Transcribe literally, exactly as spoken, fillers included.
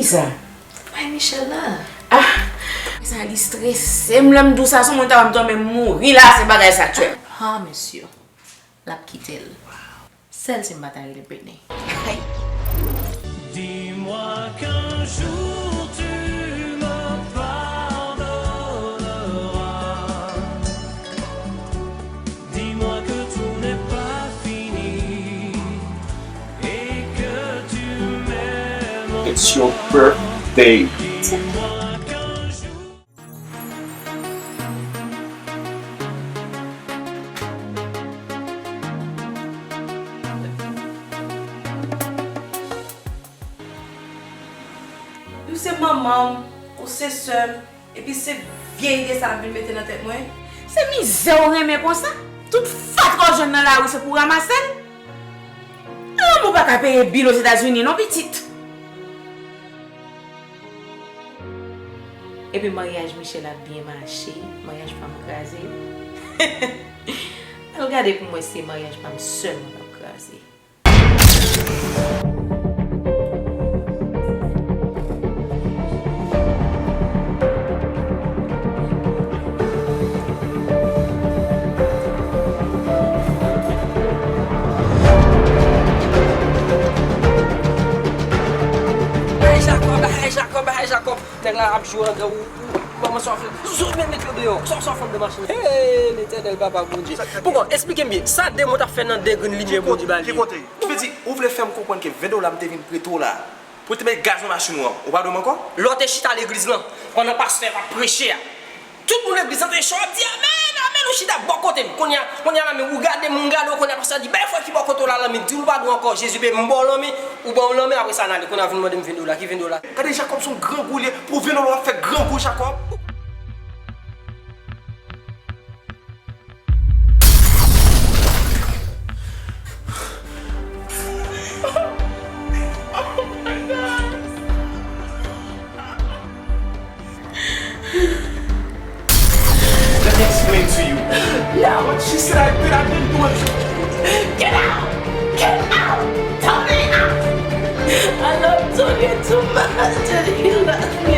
Sa. Bay Michel la. Ah, sa li strese m lè m di w sa, se yon moun ta m tanmen mouri la, se bagay sa k tchwè. Ha, mesye. L ap kite l. Sèl si m pa ta rele Britney. Dis-moi qu'un jour tu me pardonneras. Dis-moi que tout n'est pas fini et que tu m'aimeras. It's your birthday. Dis-moi qu'un jour Ou se manman m, ou se sè m, epi se vye ide sa ap vin mete nan tèt mwen. Se mizè w renmen konsa? Tout fatra w jwenn nan lari se pou w ranmase l? Lanmou pa ka peye bil Ozetazini non, pitit. Epi maryaj Michel ap byen mache, maryaj pa m kraze. Al gade pou m wè si se maryaj pa m sèlman k ap kraze. Hey Jacob, hey Jacob, hey Jacob. Nèg la ap jwe andan ou, ou, ou kòmanse ap fè, zot men met yo deyò. Sa w sa w fè m de machin. Hey, Letènèl Papa Bondye. Bon, bon, esplike m byen. Sa de moun t ap fè nan de grenn limyè Bondye ba li? Ki kote? Ki kote? Ou vle di, ou vle fè m konprann ke ven dola m te vin prete w la pou te met gaz nan machin ou an, ou pa dwe m ankò? Lè w te chita legliz lan, pandan pastè ap preche a, tout moun legliz lan te cho, ap di, amèn, amèn, ou chita bò kote m. Kounye a, kounye a, lanmen, ou gade m, m gade w, kounye a, pastè a di, bay frè ki bò kote w la lanmen, di l ou pa dwe ankò, Jezi peye, m ba w lanmen, ou ban m lanmen, apre sa n ale, kounye a vin mande m ven dola, ki ven dola? Gade Jacob se yon grangou li ye, pou ven dola w ap fè grangou Jacob. Let me explain to you. No. What she said, I did, I didn't do it. Get out! Get out! Tony out! I love Tony too much and he loves me.